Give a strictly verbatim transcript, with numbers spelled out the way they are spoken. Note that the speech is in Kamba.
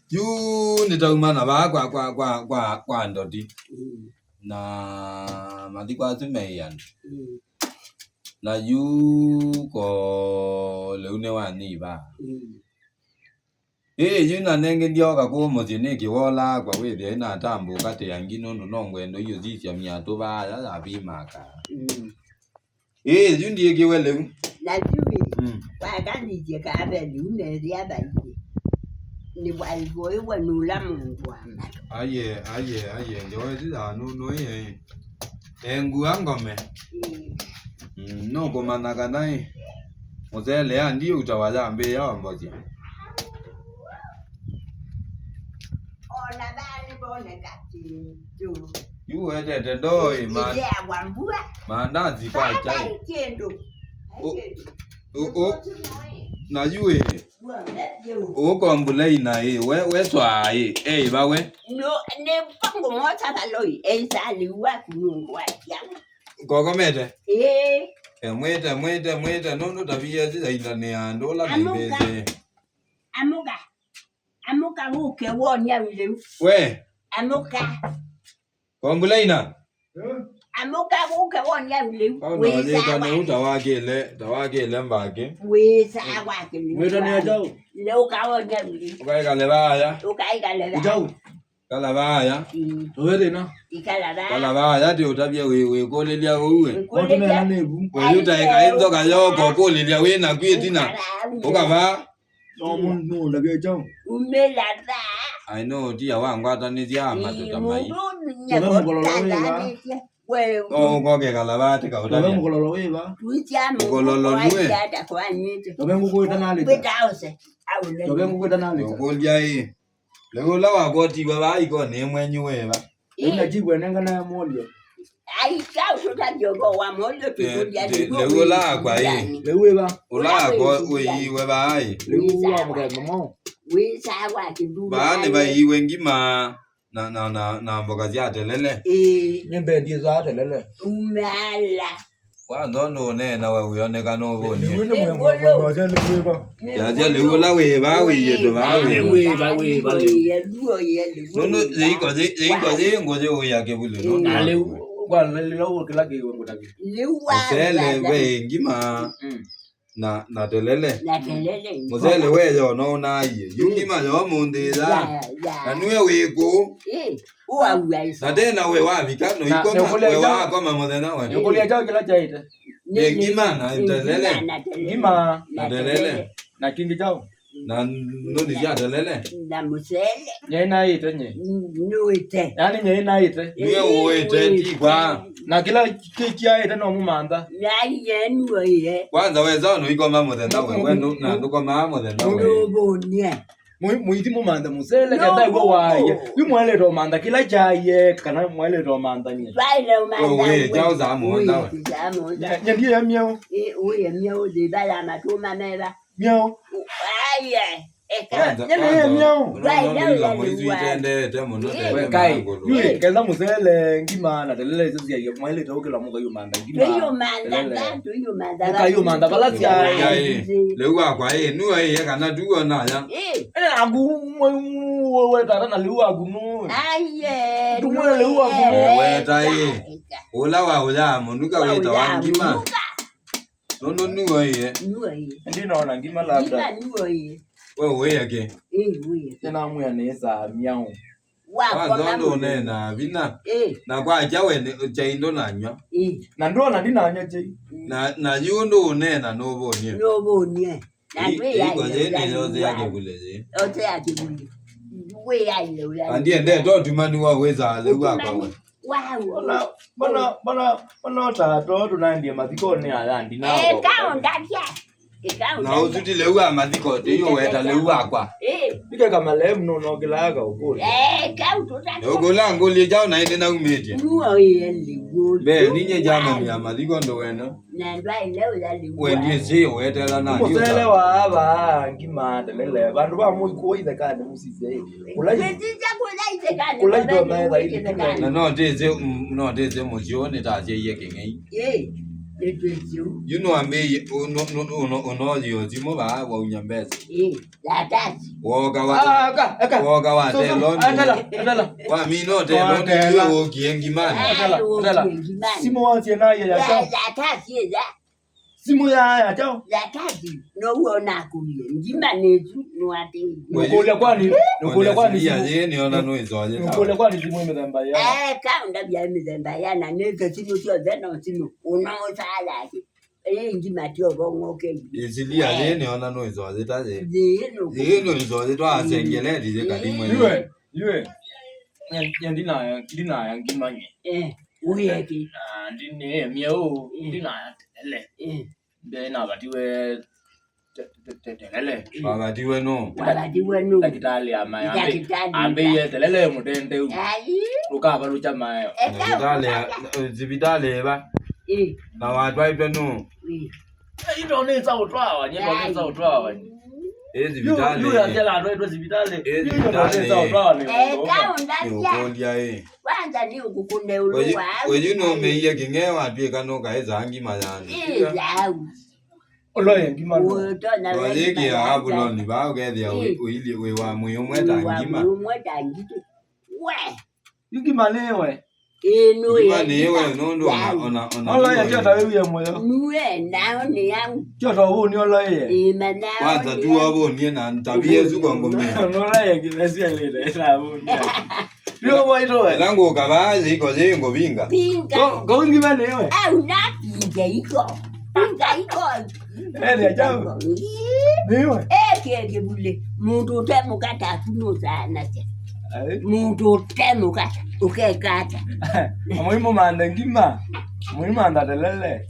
Yu nĩtauma na vaa kwa, kwa, kwa, kwa, kwa Ndoti. Mm. Na mathiko asu meĩ andũ. Mm. Na yu ko lĩu nĩwanyĩi vaa. Mm. Ĩĩ, yu na nengĩ ndyoka kũũ mũsyĩ nĩkĩ wolaa kwa wĩthĩa ĩnatambũka tĩ angĩ nũndũ no ngwendo iũsisya myatũ vaaya ya vimaka. Mm. Ĩĩ, yu ndiĩkĩwe lĩu. Na yu ĩ, mm, wakanĩtye kaveli unethĩa vaiĩ. Nĩ waivoĩwe nũla mũndũ wa matũ. Aye, aye, aye, ngewa ĩsu ya nũnũĩe ĩ. Engua ngome. Ĩĩ. Mm, nũkũmanya kana ĩ. Mũsele ya ndiĩ ũtawa yambĩĩa ombosya. Ona vaa nĩvoneka kĩndũ. Yu wetete ndoo ĩ, ma-, ĩtheawa mbua. Maandazi kwa chai. Vai kĩndũ. Vai kĩndũ. Ũ, ũ, na yu ĩ. Ũkombuleina ĩ, we, we swaa ĩ, e ĩva we? No, nĩ vangu mota valoi, e isalĩ waku nũndũ wa kyamu. Kokomete? Ĩĩ. E, mwĩte, mwĩte, mwĩte, nũndũ tavia ĩsu yaindanĩa andũ ũla. Amũka. Mĩvĩsĩ. Amũka. Amũka ũke wone lĩu. We. Amũka. Kombulaina. Amũka ũke wone lĩu. Wĩsa wake. Ũtawakĩle, tawakĩle mbakĩ. Wĩsa wake lĩu. Mwĩtanĩa kyaũ? Lĩu ũkawone lĩu. Ũkaĩkale vaya. Ũkaĩkale vaya. Kyaũ? Kala vaya. Mm. Ũvĩthĩna. Ikala vaya. Kala vaya, ti ũtavye wĩ, wĩkũlĩlya ũue. Wĩkũlĩlya. Wĩyutaĩka ĩ nzoka yoko, ũkũlĩlya wĩ naku ĩtina. Ũkavaa. No mũndũ nũndavya kyaũ? Umĩla thaa. I know, tia wangwatanĩsya matũ ta mai. Mũndũ nyeko tanganĩtye. We. No ũkokekala vaa tĩka ũtavya. Tove mũkololo wĩva? Tuitia mũkololo nue. Tove ngũkũ ĩtanalĩka. Wĩtaose. Aule. Tove ngũkũ ĩtanalĩka. Ũkũlya ĩ. Lĩu ũla wakotiwe vaa ikonĩ ĩmwe nyuweva. Ĩĩ. Ĩna kĩw'e nengana ya molyo. Ai, kyaũ tũtavye ũvoo wa molyo tũkũlya. Lĩu ũla akwa ĩ. Lĩu wĩva? Ũla akwa ũiiwe vaa ĩ. Lĩu wa mũthemba mwaũ? Wĩsaa wa kĩndũ. Vaa nĩvaiiwe ngima na, na, na, na mboka sya telele. Ĩĩ. Nĩmbendie saa telele. Umala. Kwanza ũndũ ũneena we wĩoneka nũvũnie. Nĩwĩte mwĩmwĩmwĩmwĩte nĩwĩva. Yasya lĩu ũla wĩ vaa wĩyĩtwe vaa wĩ. Wĩva, wĩva, lĩu. Nũndũ yĩiko yĩ, yĩiko yĩ ngũyĩ ũya kĩvulĩ. Na lĩu, kwa lĩla ũkĩla kĩw'e ngũtavya. Mũsele ve ngima. Mm. Na, na telele. Na telele. Mũsele we yo no ũnaaie. Yu ngima yo mũnthĩ ya. Ya, ya. Na nue wĩ kũũ. Ĩ, ũaua ĩsa. Na tena we wavika no na, ikoma, na ũkũlya we kyaũ? Wakoma mũthenya we. Ũkũlya kyaũ kĩla kyaĩte? Nĩ, nĩ ngima na telele. Ngima na telele. Ngima. Na telele. Na kĩngĩ kyaũ? Na nũni sya telele. Na mũsele. Nyei naĩte nye. Nũĩte. Yaani nyei naĩte. Nue ũĩte ti kwa. Na kĩla kĩ kyaĩte no mũmantha. Yaani ye nũĩe. Kwanza wesa no ikoma mũthenya we, we ndũ-, na ndũkomaa mũthenya we. Ndũvũnie. Mũ-, mũithi mũmanthe mũsele, no, kenda iwe waie. Yu mwaĩlĩte ũmantha kĩla kyaie, kana mwaĩlĩte ũmantha nyie. Twaĩle ũmantha. Ũĩ, we, kyaũ saa mũonza we. Ũĩ, saa mũonza. Nye, nye ndiye myeũ. Ĩ, ũĩ myeũ, thĩva ya matũma meva. Myeũ. Aye, eka. Kwanza, nye ndiye myeũ. Twaĩle ũla mũithi itendete mũno. Ĩ. We kai. Yu, kenda mũsele, ngima, na telele, isu syaie, mwaĩlĩte ũkĩla mũkayũmantha. Tũyũmantha, tũyũmantha. Mũkayũmantha vala sya. Lĩu wakwa ĩ, nũaĩe kana tuo naya. Ĩ. Ene naku mwe wetata na lĩu waku nũ. Aiye. Tumwe lĩu waku. Weta ĩ. Ũla wa ũya mũnuka wĩtawa ngima. Nũndũ nũaĩe. Nũaĩe. Ndinona ngima labda. Ngima nũaĩe. We ũĩa kĩ? Ĩ, ũĩa. Nĩnamwĩa nĩsaa myaũ. Kwanza ũndũ ũneena vinya. Ĩ. Na kwakya we nĩ chai ndũnanywa. Ĩ. Na ndona ndinanywa chai. Na, na yu ũndũ ũneena nũvũnie. Nũvũnie. Na ĩ, ndwĩyaĩle ĩkwa yĩ nĩ yothe ya kĩvulĩ yĩ. Yothe ya kĩvulĩ. Ndwĩyaĩle ũla. Na ndiendete ũtumani wa wĩsaa lĩu wakwa we. Wow. Mbona, mbona, mbona, mbona ũtaato tũnaendie mathikonĩ aya ndina. Eka ũndakya. Na ũsu ti lĩu wa mathiko, ti yu weta lĩu wakwa. Ĩ. Ike kamale mũno nokĩlaa kaũkũlya. Eka ũtũta. Ũkũla ngũlye kyaũ na ĩndĩ naumĩtye. Nuo ĩe lĩu. Mbe, ninye jamani ya mathiko ndo wena. Na ndwaĩle ũya lĩu. Wendie si ũwetela na. Mũsele wa ava ngima telele. Vandũ va mũi kũũ ithekanĩ mũsisye ĩ. Kũla i-, kũla itomaetha ilikiwe. Na no tĩsĩ, mm, no tĩsĩ mũsyĩ ũũ nĩtasyaie kĩng'ei. Ĩ. Nĩtwĩsĩ ũu. Yu nĩwambĩie ũno- ũno- ũno- ũnoyĩo simũ vaa waunya mbesa. Ĩ, ya taxi. Woka wa- Ah, eka, eka. Woka wa So, so, teloni. Andala, andala. Wamina ũteloni. Watela. Yu ũkie ngimani. Andala, andala. Simũ wasie naye ya Ya, chao. Ya taxi ĩya. Simũ ya ya chao. Ya taxi. No uona kuye. Ngima nĩtu nĩwatĩi. Nũkũlya kwani, nũkũlya kwani Ũnesilia simũ. Yĩ nĩona nũĩsoyĩta. Nũkũlya kwani simũ mĩthemba ya. Eh, kaunda bya mĩthemba ya na nĩte simũ syonthe no simũ. Ũnaũsaa yake. Ĩĩ ngima tyo vong'oke. Ĩsilia yĩ nĩona nũĩsoyĩta yĩ. Yĩ nũkũ. Yĩ nũĩsoyĩtwa asengeleti yĩ kalimwe. Iwe, iwe. Nye- nye ndinaya, ndinaya ngima nye. Eh, ũyeke. Ah, ndineye myeu, ndinaya telele. Eh. Mbee navatiwe te- te- te- telele. Wavatiwe nũ? Wavatiwe nũ? Ndakitali ya mayo. Ndakitali. Ambĩie telele mũtendeu. Ai. Ũkavalũkya mayo. Eka. Ndakitali ya sivitalĩ ĩva? Eh. Na watwaitwe nũ? Eh. Ĩndo nĩsa ũtwawa, nyendo nĩsa ũtwawa. Ĩ sivitalĩ. Yu yasela atwaitwe sivitalĩ. Ĩ sivitalĩ. Nĩsa ũtwawa nĩ. Eka ũndavya. Nĩũkũlya ĩ. Kwanza nĩ ũkũkũne ũlũ wa. Ũyu nũmĩie kĩng'ee watw'ĩka nũkaĩsa ngima yani. Ĩ yau. Ũloye ngima no. Ũtonya. Wayĩkĩa Abuloni vaa ũkethĩa wĩ- ũilyĩ wĩ wa mwĩĩ ũmwe ta ngima. Wĩ wa mwĩĩ ũmwe ta ngitũ. We. Yu ngima nĩwe. Ĩĩ nũĩ. Ngima nĩwe nũndũ ona ona ona. Oloye kyota wĩwie mũyo. Nũĩ nao nĩ yangu. Kyota ũvũni oloye. Ĩĩ manao. Kwanza tu wavũnie na tabia ĩsu kwa ngũmĩ. Noloye kĩvesi alĩte ĩtavũni. Nĩwe waitũ we. Ĩla ngũka vaa yĩko yĩ ngũvinga. Pinga. Ko- ko ngima nĩwe. Au napinga iko. Pinga iko. Ethĩa kyaũ? Nĩwe. Eke kĩvulĩ. Mũndũ ũte mũka taku nũsaanasya. Ai. Mũndũ ũte mũka ũkekata. Mũimũ manda ngima. Mũimũ manda telele.